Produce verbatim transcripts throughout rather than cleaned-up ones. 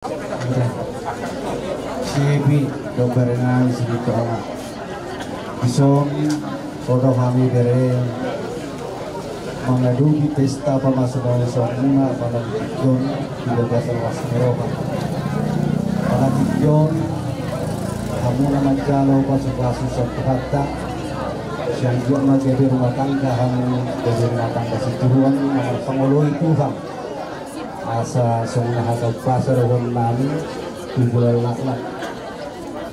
Sipi dohot bere nami sipi tu ama. Dison ro do hami bere mangadopi pesta pamasumuna, apala tingki on di bagasan las ni roha. Apala tingki on hamuna manjalo pasupasu sian Tuhanta. Sai anggiat ma gabe rumah tangga hamu, gabe rumah tangga sitiruon na marsangolo i Tuhan. Asa songon na hata umpasa dohonon nami, tubuan laklak,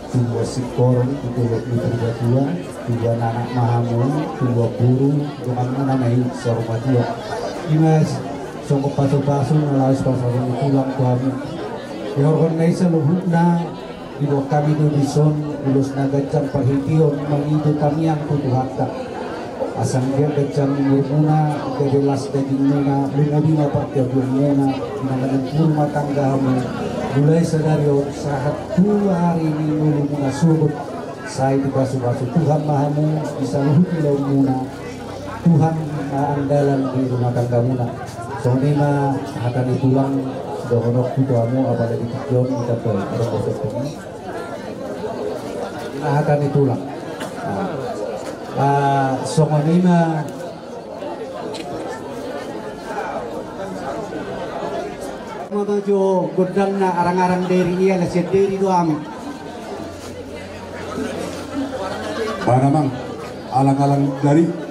tubuan singkoru, tubuan ni Purbatua, tubuan anak ma hamu, tubuan boru, donganmuna ma i saur matua. I ma songon pasupasu na laos pasahaton ni tulang tu hamu. Dihorhon na i saluhutna, diboan hami do dison ulos na ganjang parhiteon mangido tangiang tu Tuhanta. Asa anggiat ganjang umurmuna, gabe las dagingmuna, lumobi ma partingkianmuna, di na manungkun rumah tangga hamu, mulai sadari on sahat tu ari ni ngolumuna sogot, sai dipasupasu Tuhan ma hamu di saluhut ulaonmuna. Tuhan ma andalan di rumah tanggamuna. Songon i ma hata ni tulang dohononku tu hamu, apala di tingki on hita pe adong dohot. Ima hata ni tulang. Ah, songon i ma. Ima jo gondangna, arang-arang Dairi, ia las sian Dairi do hami. Mana mang alang-alang Dairi.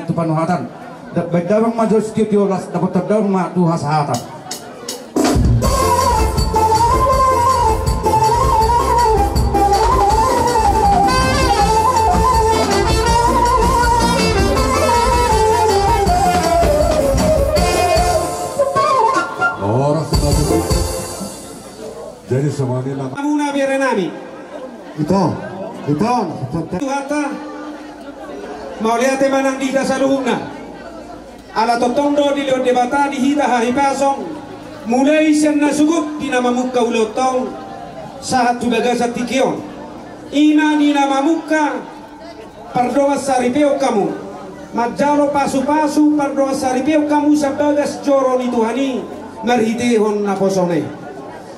Tu panuhatan. Baen damang ma jo sitio-tio, las dapotan damang ma tu hasahatan. Jadi songon i ma. Hamuna berenami. Ito, ito. Tuhanta. Mauliate ma nang di hita saluhutna. Ala tongtong do dilehon Debata di hita hahipasongan, mulai sian na sungkun di na mamungka ulaonta on sahat tu bagasan tingki on. I ma di na mamungka pardongansaripeon hamu, manjalo pasupasu pardongansaripeon hamu sian bagas joro ni Tuhan i marhitehon naposona i.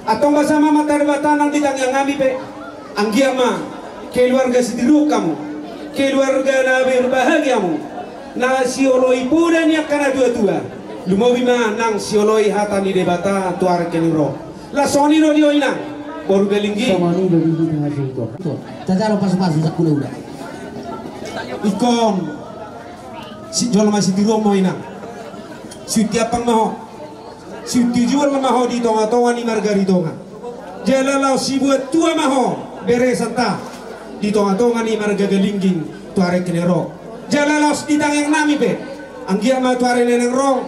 Antong basa ma Amanta Debata nang di tangiang nami pe, anggiat ma keluarga sitiruon hamu, keluarga na berbahagia hamu, na sioloi poda ni angka na tua-tua, lumobi ma nang sioloi hata ni Debata tu ari na naeng ro. Las songon i do di ho inang, boru Galinggi. Songon i do di ho inang. Tajalo pasupasu sahula-hula. Ingkon si jolma sitiruon ma ho inang. Siunti ampang ma ho. Siunti jual ma ho di tonga-tonga ni marga Aritonga. Jala laos sibuat tua ma ho beresanta di tonga-tonga ni marga Galingging tu ari na naeng ro. Jala laos di tangiang nami pe, anggiat ma tu ari na naeng ro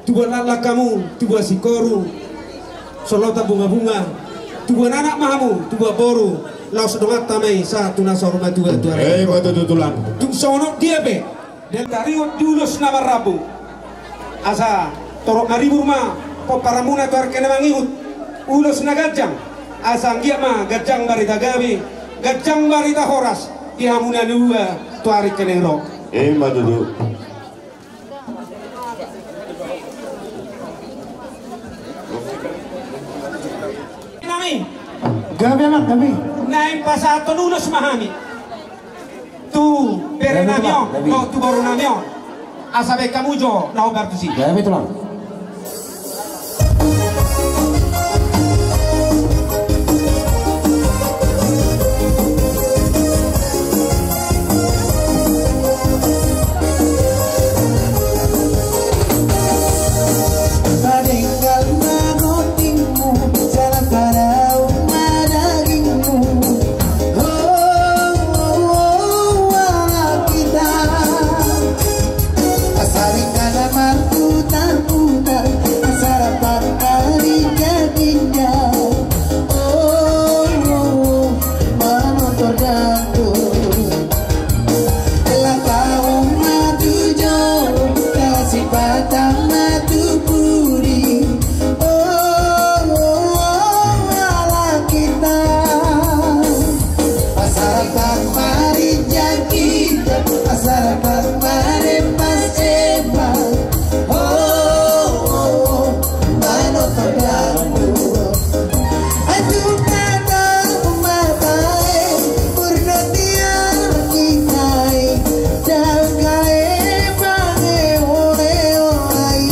tubuan laklak hamu, tubuan singkoru, solotan bunga-bunga, tubuan anak ma hamu, tubuan boru, laos donganta ma i sahat tu na saur matua tu ari na naeng ro. Tung songon dia pe. Taringot di ulos na marrambu, asa torop maribur ma pomparanmuna tu ari na mangihut. Ulos na ganjang, asa anggiat ma ganjang barita gabe, ganjang barita horas di hamuna na dua tu ari na naeng ro. Ima tutu. Nami. Gabe, Amang, gabe. Naeng pasahathon ulos ma hami tu berenami on dohot tu borunami on. Asa baen hamu jo na hombar tusi. Gabe, Tulang. Asa ringkot na marputar-putar, asa rap marinjak-injak. Oh, oh, oh, manortor dangdut. Laho hamu ma tu jolo, laho sipata ma tu pudi. Oh, oh, oh, ala hita. Asa rap marinjak-injak, asa rap marempas-empas. Oh, oh, oh, manortor dangdut. Aduh, kata mata, eh, purna tiang inai, jaga, eh, pange, ole, olai.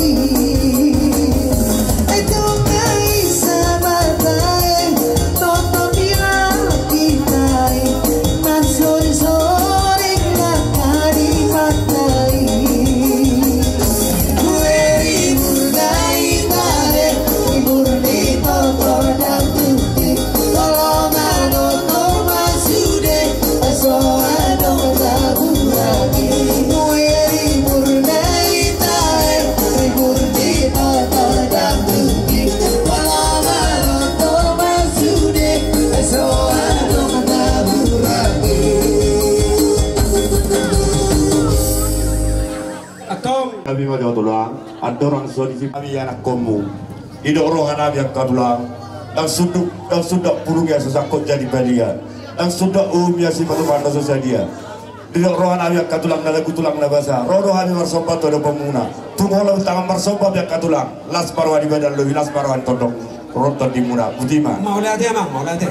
Antong. Hami ma jo tulang, andorang so disi hami anakkonmu. Didok roha nami angka tulang, ndang sundut, ndang sundut pulung ia so sangkot jadi balian. Ndang sundut uhum ia sipatupaon na so sadia. Didok roha nami angka tulang na lagu tulang na basa, ro do hami marsomba tu adopanmuna. Tung holan tangan marsomba be angka tulang, las ma roha di badan lobi, las ma roha ni tondong, ro tondimuna. Botima. Mauliate, Amang, mauliate.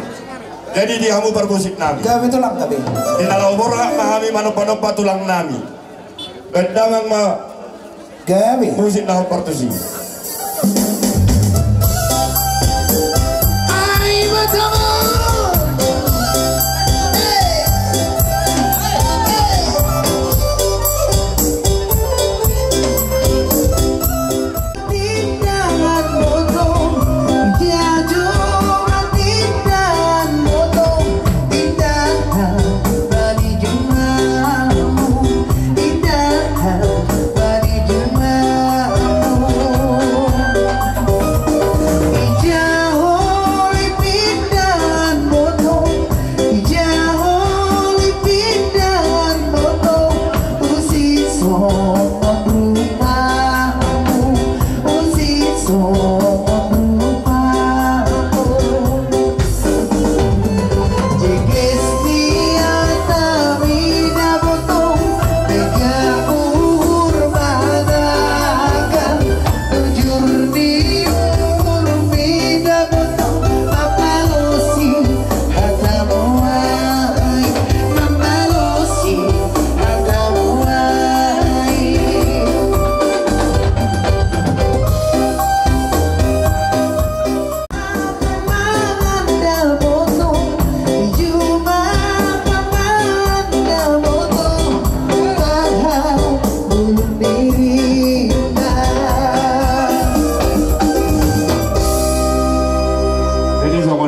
Jadi di hamu parmusik nami. Gabe, Tulang, gabe. Di na laho borhat ma hami manomba-nomba tulang nami. Baen damang ma. Gabe. Musik na hombar tusi. Ai ma, Tulang. Eh. Eh.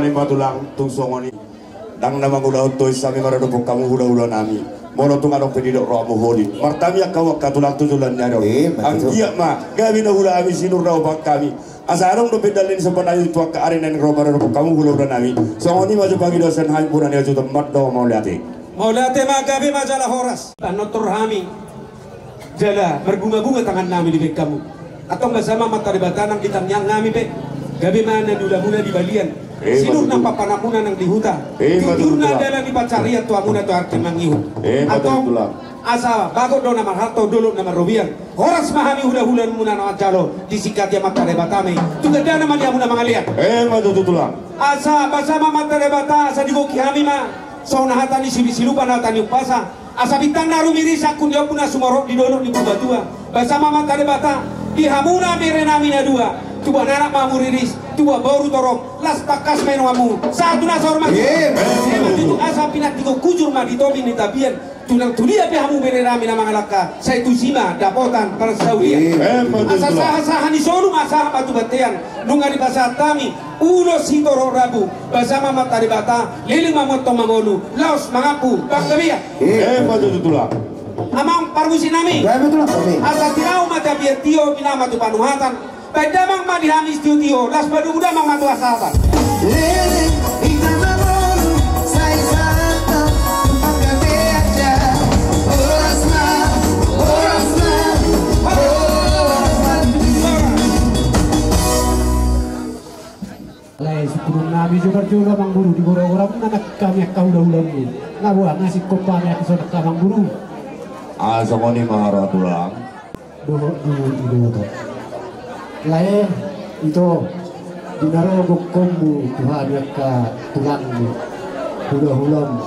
Ima tulang, tung songon i. Ndang na mangulahon tois hami maradophon hamu hulahula nami. Molo tung adong pe didok rohamu holit, martamiang hamu angka tulang tu joloan ni ari on. Ima tutu. Anggiat ma gabe na huula hami sinur na opak hami. Asa adong dope dalihan ni somba nami tu angka ari na naeng ro maradophon hamu hulahula nami. Songon i ma jo pangidoan hami bona ni ajuton, mandok mauliate. Mauliate ma, gabe ma jala horas. Panortor hami. Jala marbungabunga tangan nami dibahen hamu. Antong basa ma Amanta Debata nang di tangiang nami pe, gabe ma na niulamuna di balian. Ima tutu. Sinur nang pampananmuna nang di huta. Ima tutu. Jujur na dalan ni pansarian tu hamuna tu arti mangihut. Ima tutu. Antong asa bagot do na marhalto, dolok na marrobean. Horas ma hami hulahulamuna na manjalo, disingkati Amanta Debata ma i. Tu gandana ma di hamuna mangalean. Ima tutu tulang. Asa basa ma Amanta Debata, asa digoki hami ma. Songon hata ni silupa na hata ni umpasa. Asa bintang na rumiris, sangkun ni ompu na sumorop di dolok ni Purbatua. Basa ma Amanta Debata, di hamuna bere nami na dua, tubuan anak ma hamu riris, tubuan boru torop, las tangkas ma inonganmu, sahat tu na saur matua. Ima tutu. Asa pinantikhon hujur ma di topi ni tapian, tulang tu dia pe hamu bere nami na mangalangka, sai tusi ma dapotan parsaulian. Ima tutu. Asa sahatsahat ni solu ma sahat ma tu bontean, nunga dipasahat hami ulos sitorop rambu. Basa ma Amanta Debata, leleng ma antong mangolu, laos mangampu panggabean. Ima tutu tulang. Amang parmusik nami. Ima tutu tulang. Asa tinau ma tapian tio, pinama tu panuhatan. Baen damang ma di hami sitiotio, laos padomu damang ma tu hasahatan. Leleng hita mangolu, sai sahat tu panggabean. Horas ma, horas ma, horas ma. Alai sungkunon nami jo parjolo amang boru, di goragoramuna nang hami angka hulahulamuna. Na boha na singkop hami angka sonang amang boru. Ah, songon i ma haroa tulang. Dohot di iboto. Lae, ito, di na ro gokhonmu tu hami angka tulangmu, hulahulam,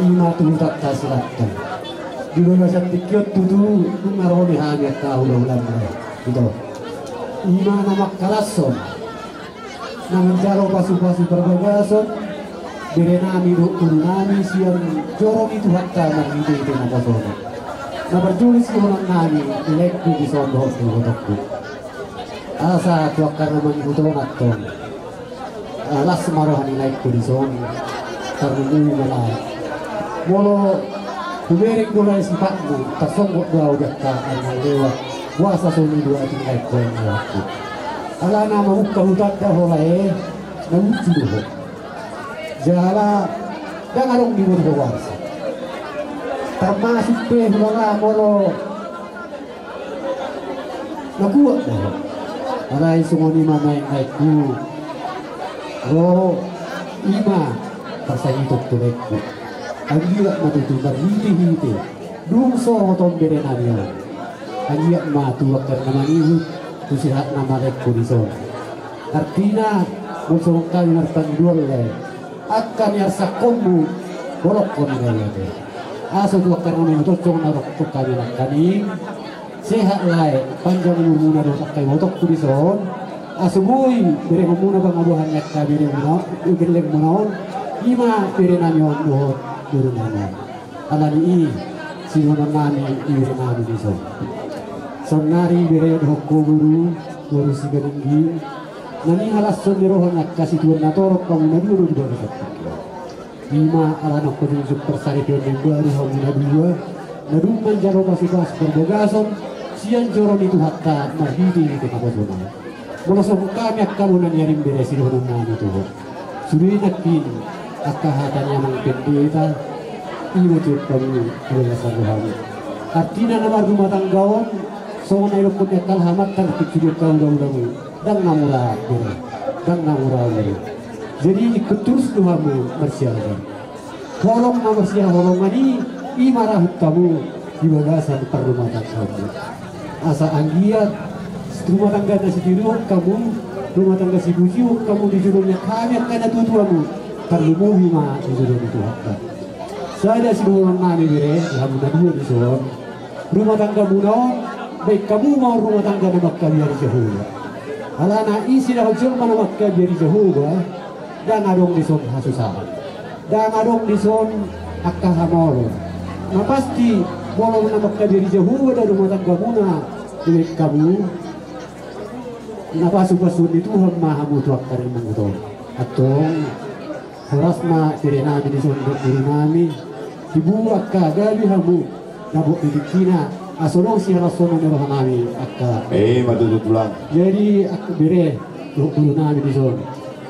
ima tu hutanta Silantang. Di bagasan tingki on tutu, dung na ro di hami angka hulahulam, lae, ito. Ima na mangkalashon na manjalo pasupasu parbagason bere nami dohot boru nami sian joro ni Tuhanta marhitehite naposona. Na parjolo sidohonon nami di laengku dison dohot di ibotongku. Asa tu angka na mangihut on antong, las ma roha ni laengku dison. Tarlumobi ma lae. Molo hubereng do lae sipatmu, tarsonggot do ahu di angka ari na lewat. Boasa songon i do ahu tu laengku, ari na lewat. Alana mamungka hutanda ho lae, na lucu do ho. Jala ndang adong diboto ho arsa. Tarmasuk pe hulala molo na kuat do ho. Alai songon i ma naeng-naengku. Ro, ima parsahiton tu laengku. Anggiat ma tutu marhitehite dung sohot on bere nami on. Anggiat ma tu angka na mangihut, tu sehat nama laengku dison. Artina, molo songon hami marpangidoan lae, angka niarsangkonmu, bolongkon i lae. Asa tu angka na mangihut on songon na didok hami nangkaning, sehat lae, panjang umurmuna dohot angka ibotongku dison. Asa boi berengonmuna pangadohan ni angka beremuna, gellengmuna on, ima bere nami on dohot boru nami on. Alani i, sidohonon nami di bere nami dison. Saonnari bere, dohot ho boru, boru Simaninggi, na nihalashon ni roha ni angka situan na torop hamu na dua do di bagasan tingki on. Ima ala na hujujung parsaripeon na imbaru hamu na dua, na dung manjalo pasupasu parbagason sian joro ni Tuhanta marhitehite naposona. Molo songon hami angka bona ni ari, bere, sidohonon nami tu ho. Sude nangkin angka hata ni amang pendeta, ima tu hamu, tu bagasan rohamu. Artina na marrumah tangga on, songon na nidokkon ni angka amanta, nangkin sude angka hulahulamu. Ndang na mura, bere. Ndang na mura, bere. Jadi, ingkon torus do hamu marsiajar. Holong ma marsihaholongan i, i ma rahut hamu di bagasan parrumahtanggaonmu. Asa anggiat rumah tangga na sitiruon hamu, rumah tangga sipujion hamu di jolo ni hami angka natuatuamu, tarlumobi ma di jolo ni Tuhanta. Sada sidohonon nami, bere, di hamu na dua dison. Rumah tanggamuna on, baen hamu ma on rumah tangga na mangkabiari Jahowa. Alana ise dohot jolma na mangkabiari Jahowa, ndang adong dison hasusaan. Ndang adong dison angka hamauron. Na pasti, molo na mangkabiari Jahowa do rumah tanggamuna, dibaen hamu, na pasupasuon ni Tuhan ma hamu tu angka na mangihut on. Antong, horas ma bere nami dison dohot guru nami. Tibu angka gabe hamu, na boi di tingkina, asa adong sihalashon ni roha nami angka. Eh, ima tutu tulang. Jadi angka bere dohot guru nami dison,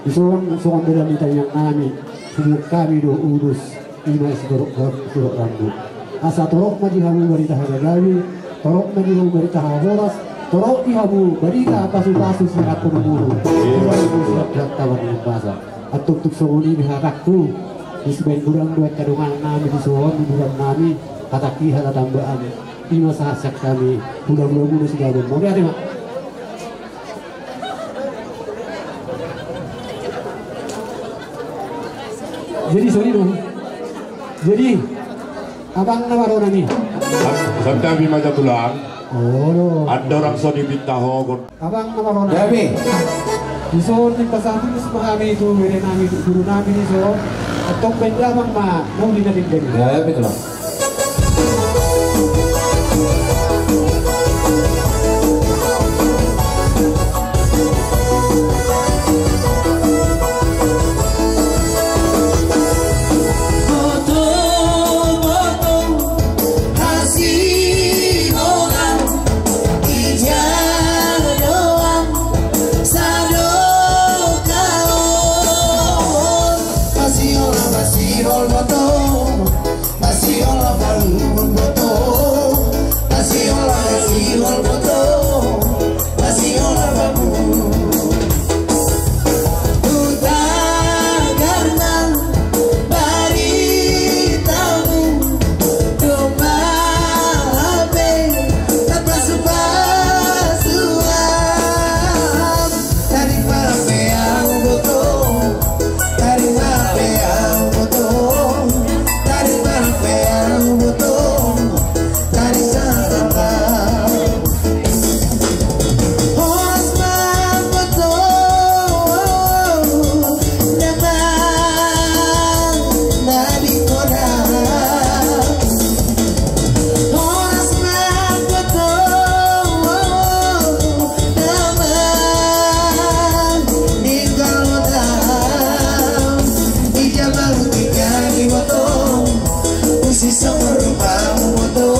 dison songon dalan ni tangiang nami, huboan hami do ulos. Ima sitorop ra-, sitorop rambu. Asa torop ma di hamu barita hagagabe, torop ma di hamu barita hahoras, torop di hamu barita pasupasu sian Amanta Debata. Ima tutu. Sian Debata Bapa ni basa. Antong tung songon i be hatangku. Di sibaen godang do angka dongan nami dison, di dongan nami, hatangki hata tambaan. Ima sahat sian hami, hula-hula muna Sidabuan. Mauliate ma. Jadi songon i do. Jadi abang na marona ni. Santabi ma tulang. Olo. Andorang so dipinta hohom. Abang na marona ni. Gabe. Dison dipasahat ulos ma hami tu bere nami, tu guru nami dison. Antong baen damang ma na uli na denggan. Gabe tulang. Masihol, masihol boto, masihol, masihol boto, masihol boto. Hutagarna baritamu, domma hape tapasupasu. Tarima pe ahu boto, tarima pe ahu boto, tarima pe ahu boto, tarima pe ahu. Horas ma boto, damang na di hona. Horas ma boto, damang ninggal hona. Di jabal hutinggal di boto, unsisongon rupamu boto.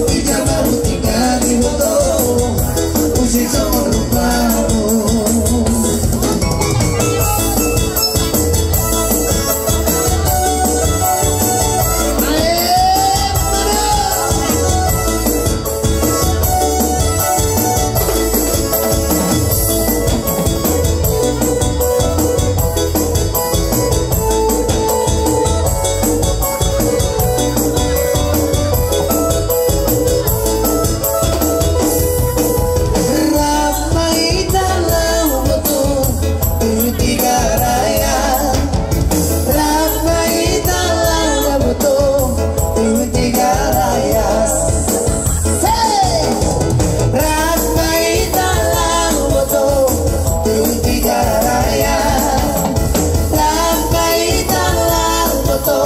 Di jabal hutinggal di boto, unsisongon rupamu. Rap ma hita laho boto tu Tiga Raya. Rap ma hita laho boto tu Tiga Raya. Hey! Rap ma hita laho boto tu Tiga Raya. Rap ma hita laho boto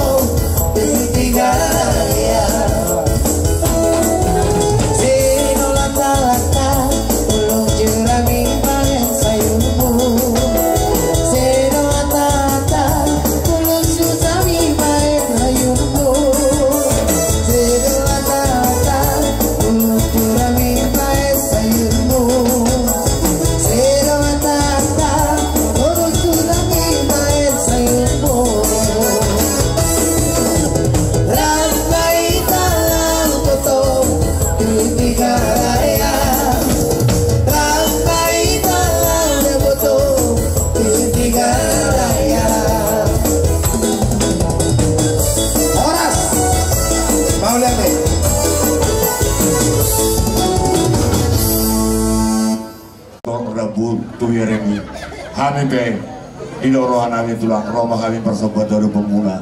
tu Tiga Raya. Sai do lata-lata, ulung jurami baen sayurmu. Sai do lata-lata, ulung jurami baen sayurmu. Sai do lata-lata, ulung jurami baen sayurmu. Sai do lata-lata, ulung jurami baen sayurmu. Rap ma hita laho boto tu Tiga Raya. Rap ma hita laho boto tu Tiga Raya. Horas. Mauliate. Rambu tu bere nami. Hami pe, didok roha nami tulang, ro ma hami parsomba tu adopan muna.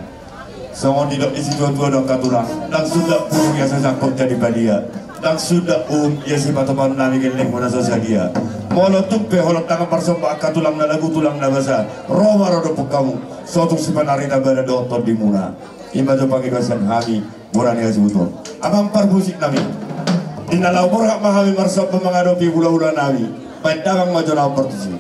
Songon didok ni situa-tua do angka tulang, ndang suda burung ia sasangkot jadi padia, ndang suda uhum ia sipatupaon nami gellengmuna so sadia. Molo tung pe holan tangan parsomba angka tulang na lagu tulang na basa, ro ma ro dohot hamu, so tung sipanarita badan dohot tondimuna. Ima jo pangidoan hami. Bona ni hasuhuton. Amang parmusik nami. Di na laho borhat ma hami marsomba mangadopi hula-hula nami. Baen damang ma jo na partusi.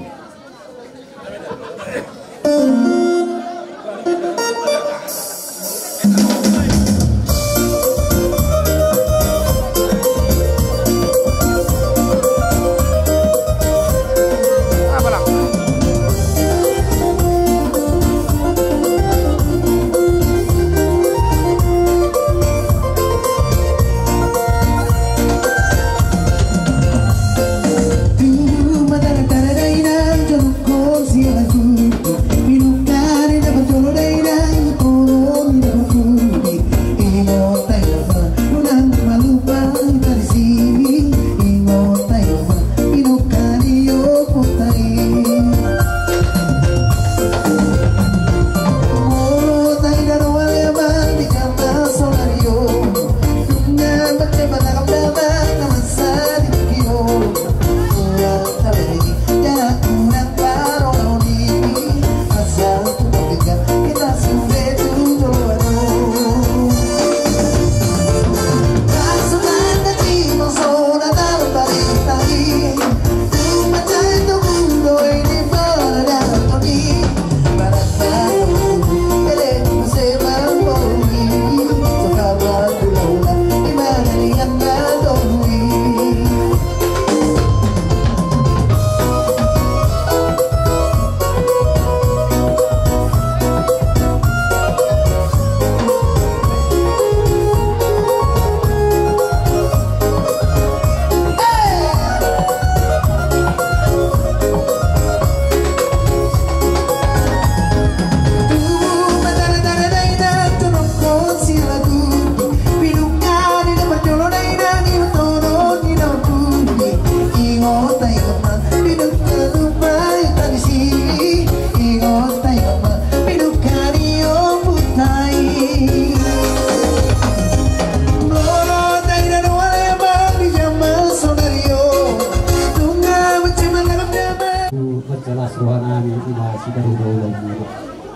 Hami ima siparuhula-hula muna.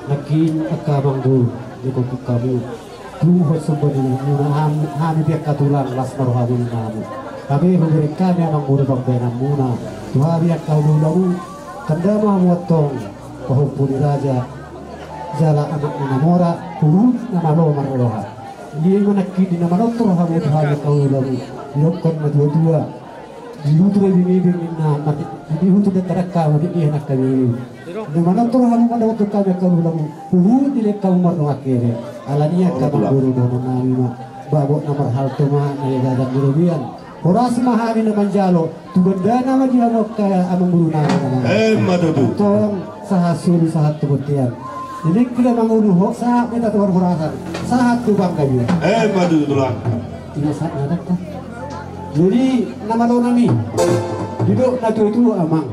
Nangkin angka amang boru, didok hamu. Tung hot somba ni muna hami, hami pe angka tulang las ma rohamu ninna hamu. Gabe hubereng hami amang boru pambahenan muna tu hami angka hula-hula muna. Tanda ma hamu antong pahompu ni raja jala anak ni na mora, huhut na malo marroha. Dia ima nangkin di na manortor hamu tu hami angka hula-hula muna. Didokkon na tua-tua. Di hutu do ibebeng ninna, mate, di hutu do tadangka, mate, dia nangka ibebeng. Na manortor hamu mandapothon hami angka hula-hula muna, huhut dilehon hamu mardongan kere. Alani i angka amang boru, dohonon nami ma, babot na marhalto ma na di dalan ni robean. Horas ma hami na manjalo, tu bandana ma di hamu angka amang boru nami. Emma tutu. Antong sahat solu sahat tu bontean. Jadi kita mangolu ho sahat, kita tu parhorasan, sahat tu panggabean. Emma tutu tulang. Ina sahat na dangka. Jadi na malo nami. Didok na tua-tua amang.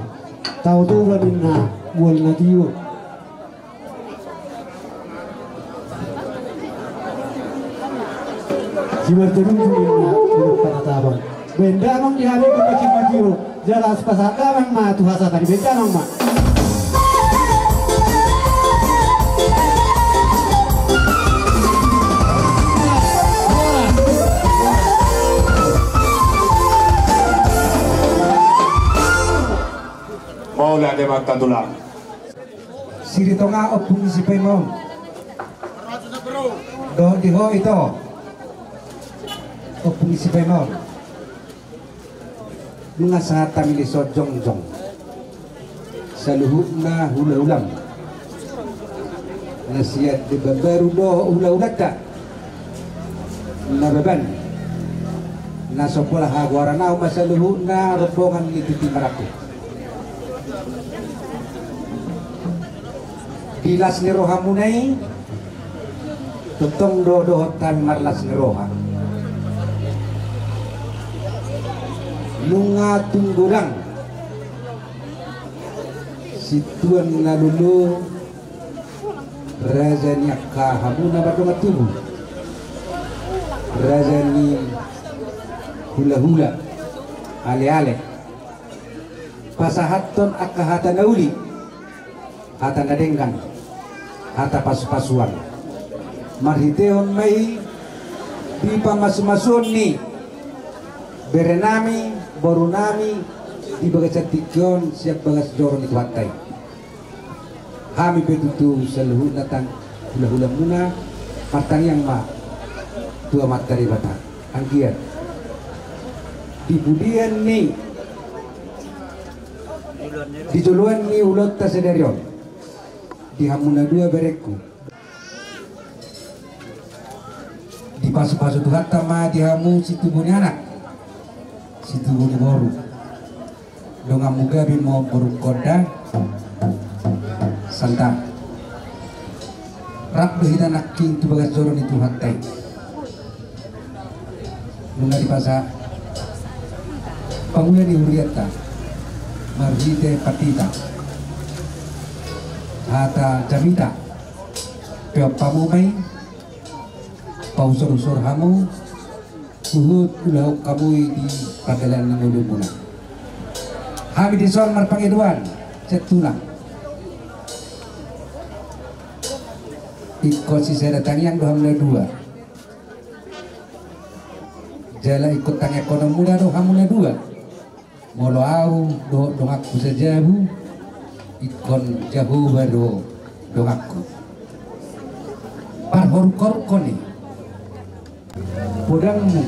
Tao Toba ninna mual na tio. Simartadung ninna mual panataban. Baen damang di hami tu pancing matiro. Jala pasahat damang ma tu hasahatan i, baen damang ma. Mauliate ma angka tulang. Siritonga Ompung ni si Paima on. Dohot di ho ito. Ompung ni si Paima on. Nunga sahat hami dison jongjong. Saluhutna hula-hulam. Na sian Debbarbaru dohot hula-hulanta. Nababan. Na so pola hagoaran ahu ma saluhutna rombongan ni Tintin Marangkup. Di las ni rohamuna i, tongtong do dohot hami marlas ni roha. Nunga tung godang sintuan na lolo, raja ni angka hamuna mardongan tubu, raja ni hula-hula, ale-ale. Pasahathon angka hata na uli, hata na denggan, hata pasu-pasuan. Marhitehon ma i di pamasu-masuon ni berenami, borunami, di bagasan tingki on sian bagas joro ni Tuhanta i. Hami pe tutu saluhutna tang hula-hulamuna, martangiang ma tu Amanta Debata. Anggiat di pudian ni, di joloan ni ulaonta sadari on, di hamu na dua berengku, dipasu-pasu Tuhanta ma di hamu situbu ni anak, situbu ni boru. Donganmu gabe ma on borungkon da. Santabi. Rap do hita nangkin tu bagas joro ni Tuhanta i. Nunga dipasahat pangula ni hurianta marhite pandita, hata jamita. Peop hamu ma i, pausor-usor hamu, huhut ulahon hamu i di pardalanan ni ngolumuna. Hami dison marpangidoan sian tulang. Ingkon sisada tangiang do hamu na dua. Jala ingkon tangiangkononmuna do hamu na dua. Molo ahu dohot donganku sajabu, ingkon Jahowa do donganku. Parhoruk-horukkon i podangmu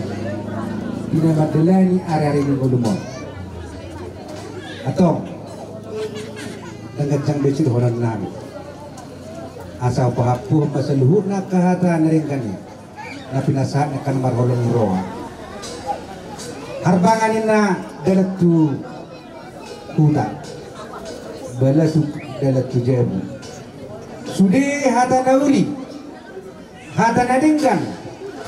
di na mandalani ari-ari ni ngolum on. Antong, dang ganjang be sidohononnami. Asa hupahampuhon ma saluhutna angka hata na denggan i. Na pinasahat ni angka na marholong ni roha. Harbangan ninna dalan tu huta, balasuk dalan tu jabu. Sude hata na uli, hata na denggan,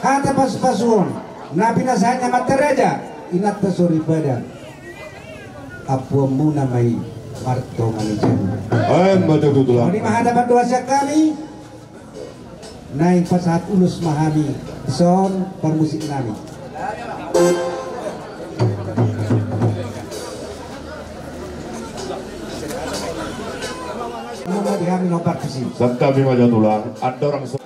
hata pasu-pasuon na pinasahat ni amanta raja, inanta soripada, ampuonmuna ma i martonga ni jabu. Emma tutu tulang. Songon i ma hata pandohan sian hami. Naeng pasahat ulos ma hami dison parmusiknami. Nama di hami nomor tusi. Santabi ma jo tulang, andorang so-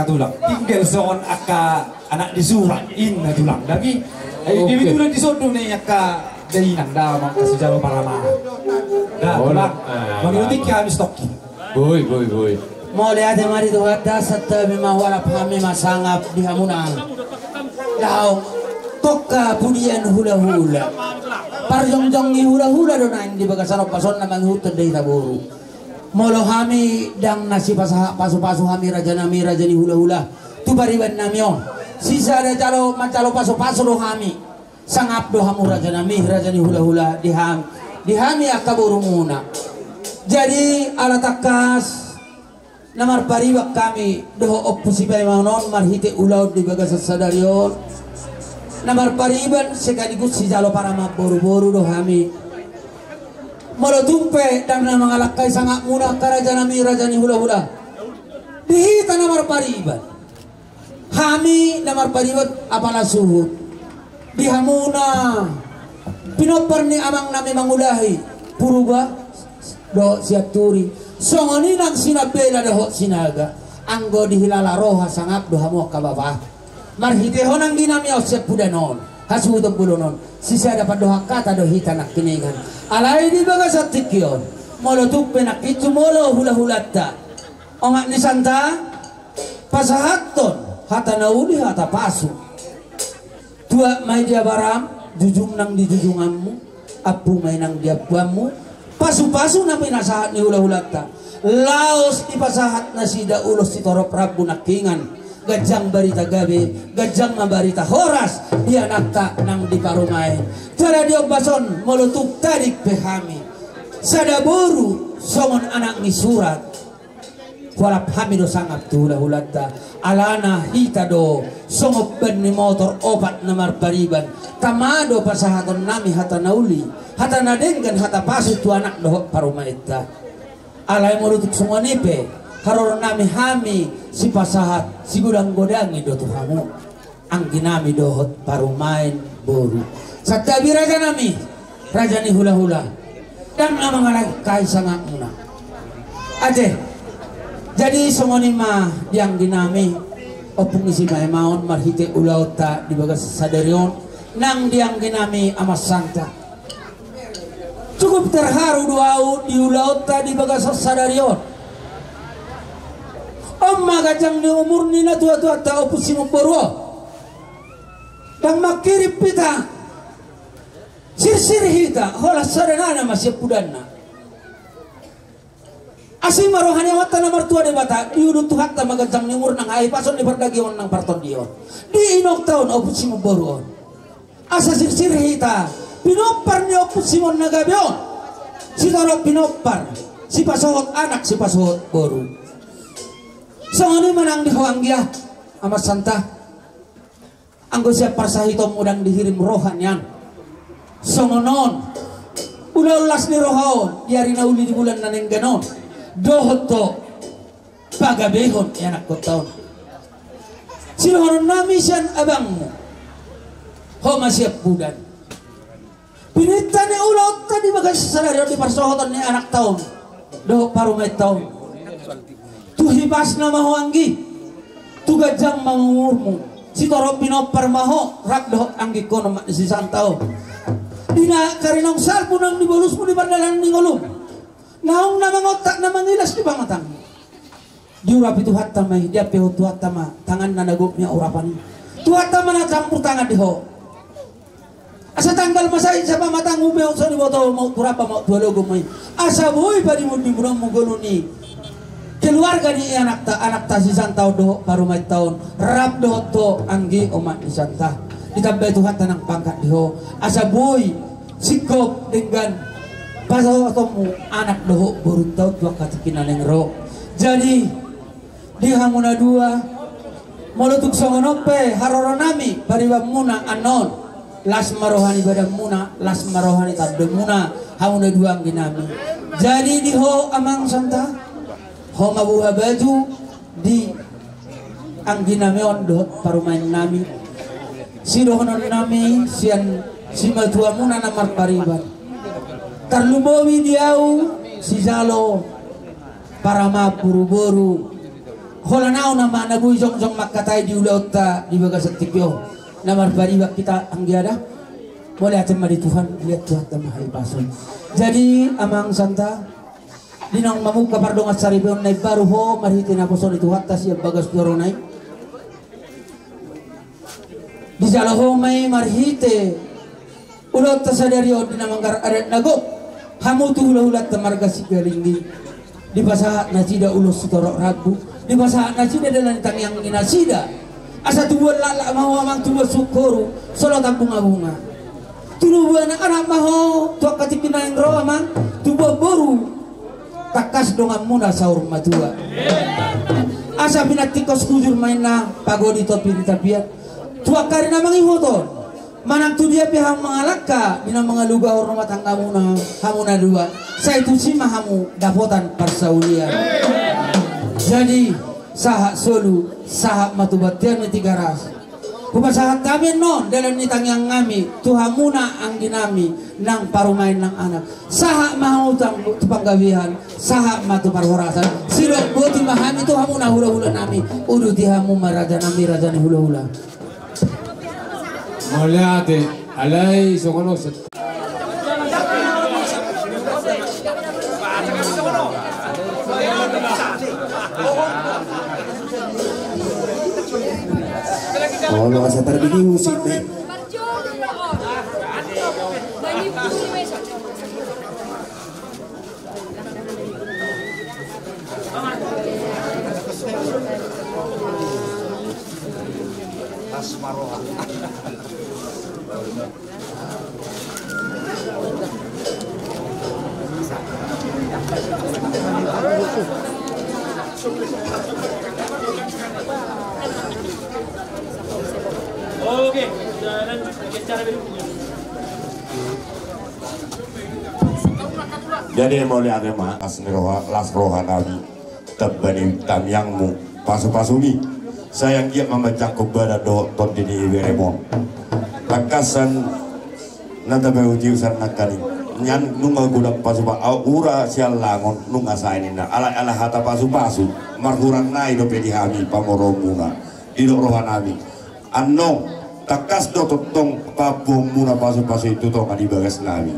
Tulang, tinggal songon angka anak di Surat, inna tulang. Dagi, eh, oke. Di tulang di sodo ni angka dainang, da, mangka sijalo parama. Da, oh, tulang. Ah, mangikuti kami stoki. Boi, boi, boi. Mauliate ma di Tuhanta, santabi ma, hualap hami ma sangap di hamuna. Laho, tongka pudian hula-hula. Parjongjong ni hula-hula do naeng di bagasan ombas on na mangihuthon di hita boru. Molo hami ndang na sipasahat pasu-pasu hami raja nami raja ni hula-hula tu pariban nami on. Sisada jalo manjalo pasu-pasu do hami. Sangap do hamu raja nami raja ni hula-hula di ham-, di hami angka borumuna. Jadi ala tangkas na marpariban hami dohot Ompu Sipaemangan on marhite ulaon di bagasan sadari on. Na marpariban sekaligus sijalo parama boru-boru do hami. Molo tung pe ndang na mangalangkai sangapmuna angka raja nami raja ni hula-hula di hita na marpariban, hami na marpariban apala suhut di hamuna pinompar ni amang nami mangulahi Purba dohot Sianturi, songon i nang Sinambela dohot Sinaga. Anggo dihilala roha sangap do hamu angka bapa. Marhite ho nanggi nami on siampudan on, hasuhuton bolon on, sisada pandohan hata do hita nangkiningan. Alai di bagasan tingki on, molo tung pe nangkin jumolo hula-hulanta, omak ni santa, pasahathon hata na uli hata pasu. Tuak ma i di abaram, jujung nang di jujunganmu, ampu ma i nang di ampuanmu. Pasu-pasu na pinasahat ni hula-hulanta laos dipasahat nasida ulos sitorop rambu nangkiningan. Ganjang barita gabe, ganjang ma barita horas di anakta nang di parumaen. Jala di ombas on molo tung tading pe hami sada boru songon anak ni Surat, hualap hami do sangap tu hula-hulanta. Alana hita do songon ban ni motor opat na marpariban. Tama do pasahaton nami hata na uli, hata na denggan, hata pasu tu anak dohot parumaenta. Alai molo tung songon i pe haroro nami, hami sipasahat sigodang-godangi do tu hamu anggi nami dohot parumaen boru. Santabi raja nami, raja ni hula-hula, ndang na mangalangkai sangapmuna. Ate. Jadi songon i ma di anggi nami Ompu ni Sipaemangan on marhite ulaonta di bagasan sadari on, nang di anggi nami amang santa. Cukup terharu do au di ulaonta di bagasan sadari on. On ma ganjang ni umur ni natua-tuanta Ompu Simon boru on. Ndang mangkirim hita, sirsir hita, holan sada nana ma siampudanna. Asi ma roha ni Amanta na martua Debata, diuduti Tuhanta ma ganjang ni umur nang hahipason ni pardagingon nang partondion di inongta on Ompu Simon boru on. Asa sirsir hita pinompar ni Ompu Simon na gabe on, sitorop pinompar, sipasohot anak sipasohot boru. Songon i ma nang di ho anggia amang santa. Anggo sian parsahitonmu ndang dihirim roha nian songon on, ulaon las ni roha on di ari na uli di bulan na denggan on, dohot do pagabehon ni anakkonta on. Sidohonon nami sian abangmu, ho ma siampudan. Pinangido ni ulaonta di bagasan sadari on di parsohoton ni anakta on dohot parumaenta on. Tu hipasna ma ho anggi, tu ganjang ma umurmu, sitorop pinompar ma ho rap dohot anggingkon on, omak ni si santa on. Di na karinaon salpu nang di bolusmu di pardalanan ni ngolum, naung na mangontak na mangilas di pamatangmu. Diurapi Tuhanta ma i, diampehon Tuhanta ma tanganna na gok ni urapan i. Tuhanta ma na campur tangan di ho. Asa tanggal ma sai sapamatangmu, mehut so diboto, mehut tu ramba, mehut tu alogo ma i. Asa boi padimun-dimunonmu ngolu ni keluarga ni anakta, anakta si santa on dohot parumaenta on, rap dohot ho anggi omak ni santa. Ditambai Tuhanta nang pangkat di ho, asa boi singkop denggan pasohotonmu anak dohot borunta on tu angka tingki na naeng ro. Jadi di hamu na dua, molo tung songon on pe haroro nami paribanmuna annon, las ma roha ni badanmuna, las ma roha ni tandomuna, hamu na dua anggi nami. Jadi di ho amang santa, ho ma buha batu di anggi nami on dohot parumaen nami. Sidohonon nami sian simatuamuna na marpariban, tarlumobi di au sijalo parama boru-boru. Holan ahu nama na boi jongjong mangkatai di ulaonta di bagasan tingki on. Na marpariban hita anggia da. Mauliate ma di Tuhan, liat Tuhanta ma hahipason. Jadi amang santa, di naung mamungka pardongan saripeon na imbaru ho marhite naposo ni Tuhanta sian bagas joro na i. Dijalo ho ma i marhite ulaonta sadari on di na manggarar adat na gok. Hamu tu hulahulanta marga Sigalingging, dipasahat nasida ulos sitorop rambu, dipasahat nasida dalan ni tangiang ni nasida. Asa tubuan laklak ma ho amang, tubuan sungkoru, solotan bungabunga. Tubuan anak ma ho tu angka tingki na naeng ro amang, tubuan boru tangkas donganmuna saur matua. Asa pinantikkos hujur ma inna pagodi topi ni tapian. Tu angka ari na mangihut on, manang tu dia pe hamu mangalangka, di na mangalugahon rumah tanggamuna, hamu na dua, sai tusi ma hamu dapotan parsaulian. Jadi sahat solu, sahat ma tu bontean ni Tigaras. Hupasahat hami annon dalan ni tangiang nami tu hamuna anggi nami nang parumaen nang anak. Sahat ma hamu tu panggabean, sahat ma tu parhorasan. Sidok boti ma hami tu hamuna hulahula nami. Uduti hamu ma raja nami, raja ni hulahula. Mauliate. Alai songon on. Olo, asa tarbege musik be. Las ma roha. Oke, kita lanjut ke acara berikutnya. Jadi mauliate ma, las ni roha, las roha nami. Tamba ni tangiangmu, pasupasumi. Sai anggiat ma manjangkon badan dohot tondi ni berem on. Tangkasan na tapaihut-ihut sian nangkaning. Nian nunga godang pasupa, au ura sian langon nunga sae ninna. Alai ala hata pasupasu, marhurang nai dope di hami pamoruonmuna. Didok roha nami. Annon, tangkas do tongtong pambuonmuna pasupasu i tu tonga ni bagas nami.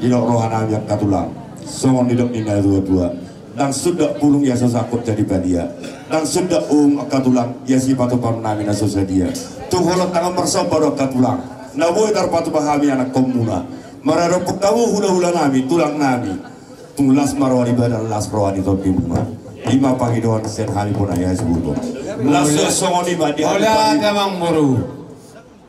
Didok roha nami angka tulang, songon nidok ni natuatua. Ndang sundat pulung ia so sangkut jadi badia. Ndang sundat uhum angka tulang ia sipatupaon nami na so sadia. Tung holan tangan marsomba do angka tulang, na boi tarpatupa hami anakkonmuna. Maradophon hamu hulahula nami, tulang nami. Tung las ma roha ni badan, las roha ni tondimuna. I ma pangidoan sian hami bona ia sibuto. Las songon i ma di hami. Mauliate amang boru.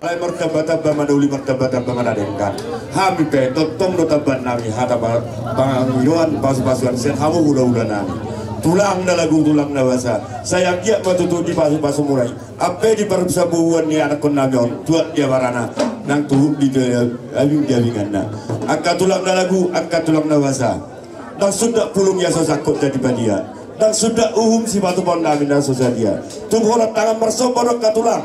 Alai martambatamba ma na uli, martambatamba ma na denggan. Hami pe tongtong do tambaannami hata pa-, pangidoan pasupasuan sian hamu hulahulanami. Tulang na lagu, tulang na basa. Sai anggiat ma tutu di pasupasumuna i. Ampe di parsabubuan ni anakkonnami on, tuat di abarana, nang tuhuk di abing, di abinganna. Angka tulang na lagu, angka tulang na basa. Ndang sundat pulung ia so sangkut jadi badia. Ndang sundat uhum sipatupaonnami na so sadia. Tung holan tangan marsomba do angka tulang.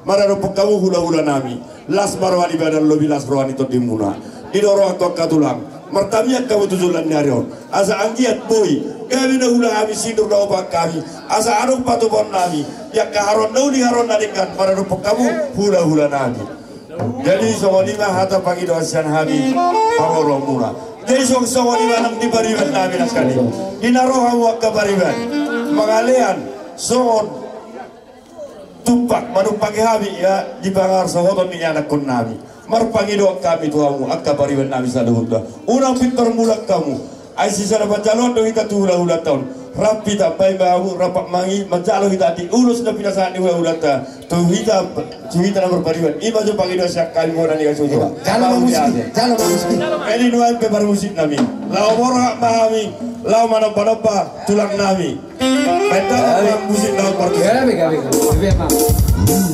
Maradophon hamu hulahulanami, las ma roha ni badan, lobi las roha ni tondimuna. Didok rohangku angka tulang, martamiang hamu tu joloan ni ari on. Asa anggiat boi gabe na ula hami, sinur na opat hami. Asa adong patupaonnami di angka haroan na uli, haroan na denggan, maradophon hamu hulahulanami. Jadi songon i ma hata pangidoan sian hami pamoruonmuna. Jadi song-, songon i ma nang di paribannami nangkaning. Di na ro hamu angka pariban mangalean songon tumpak manumpaki hami ia di pangarsohoton ni anakkonnami. Marpangidoan hami tu hamu angka paribannami saluhutna. Unang pintor mulak hamu. Ai sisada panjaloan do hita tu hulahulanta on. Rap hita, baen ma hamu rap mangi, manjalo hita di ulos na pinasahat ni hulahulanta tu hita, tu hita na marpariban. I ma jo pangidoan sian hami bona ni hasuhuton. Jalo ma musik, jalo ma musik. Jadi nuaeng pe parmusiknami. Laho borhat ma hami, laho manombanomba tulangnami. Gabe, gabe, gabe, gabe, Bang.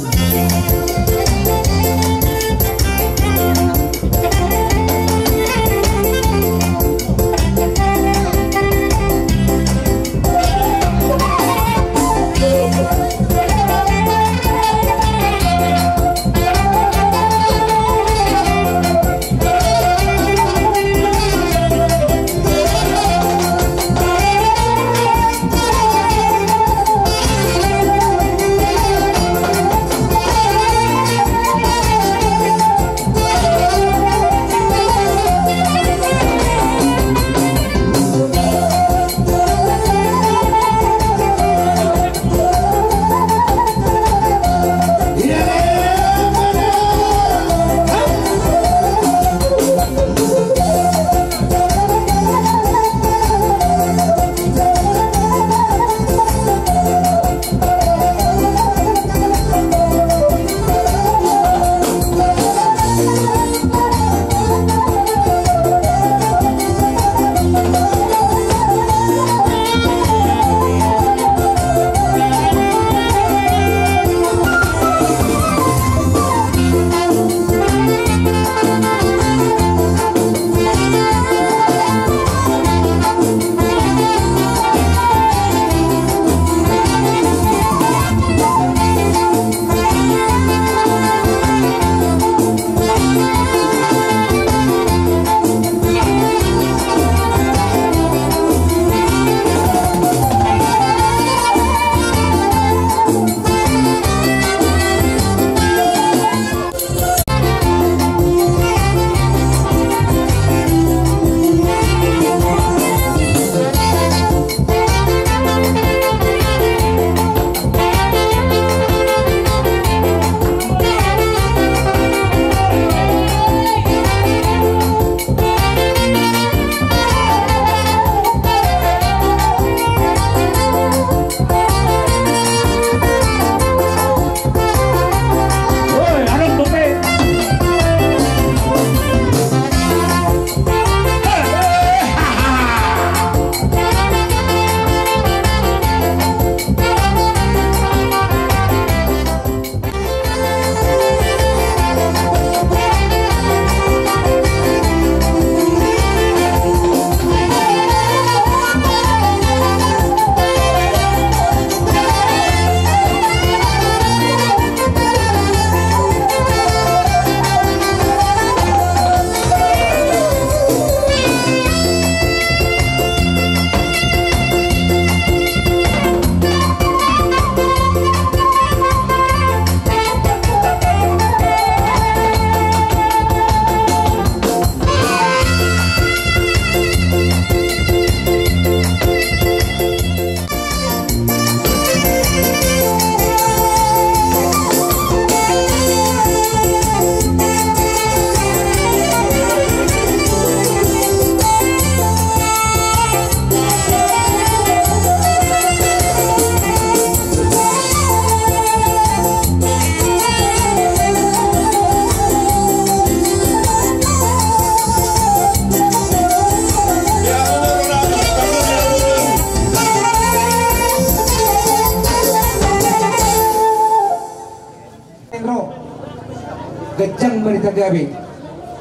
Ganjang barita gabe,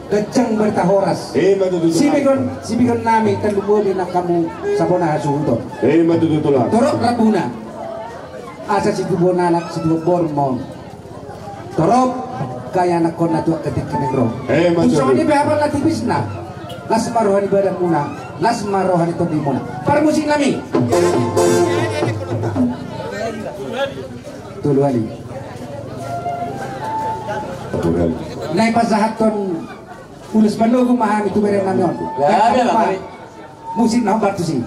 ganjang barita horas. Ima tutu, Tulang. Sibegon, sibegon nami, tarlumobi nang hamu sabona hasuhuton. Ima tutu, Tulang. Torop rambuna. Asa situbuan anak, situbuan boru ma on. Torop, gabe anakkon na tu angka tingki na ro. Ima tutu. Songon i pe hapal na tipisna. Las ma roha ni badanmuna, las ma roha ni tondimuna. Parmusik nami. Tolu hali. Tolu hali. Naeng pasahathon ulos panogu ma hami tu bere nami on. Gabe ma. Musik na hombar tusi.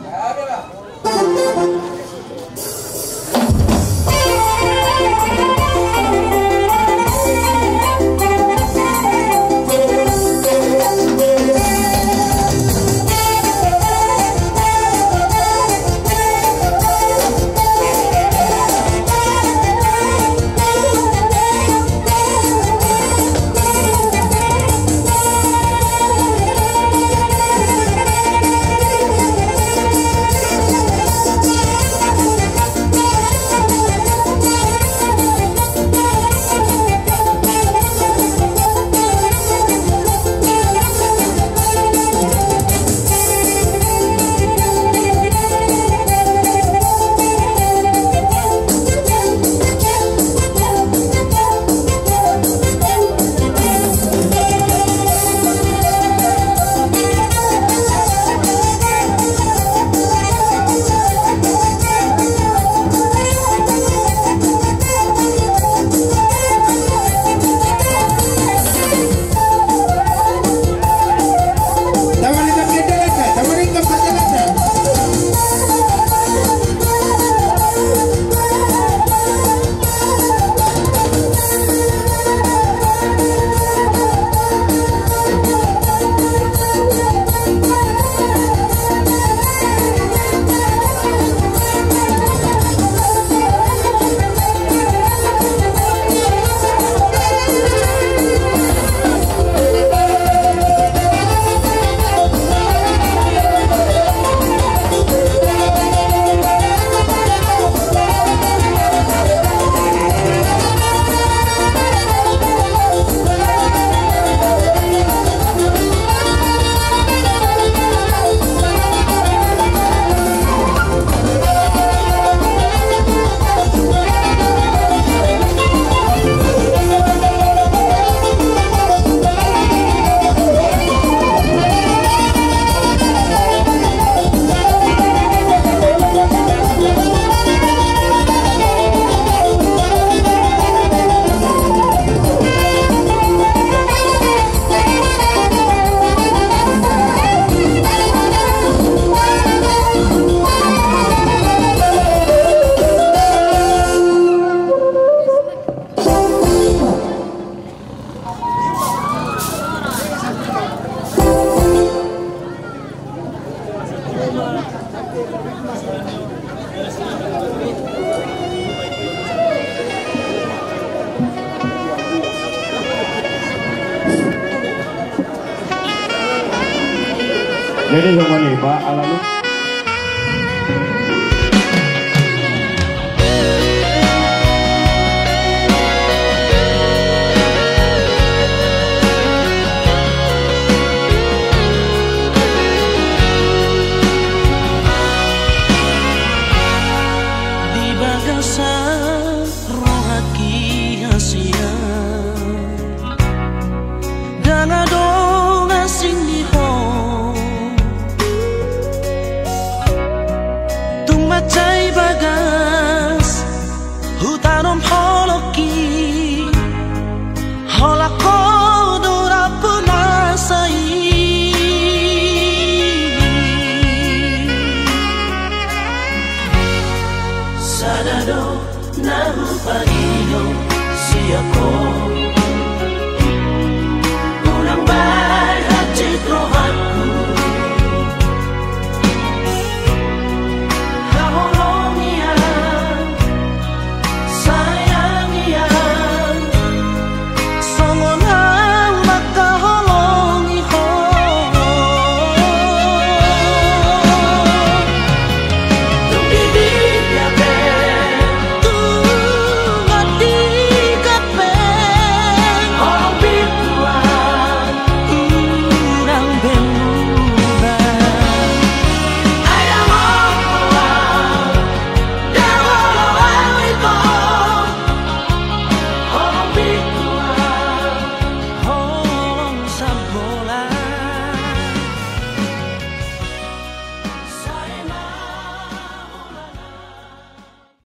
Jadi songon i ma ala ni.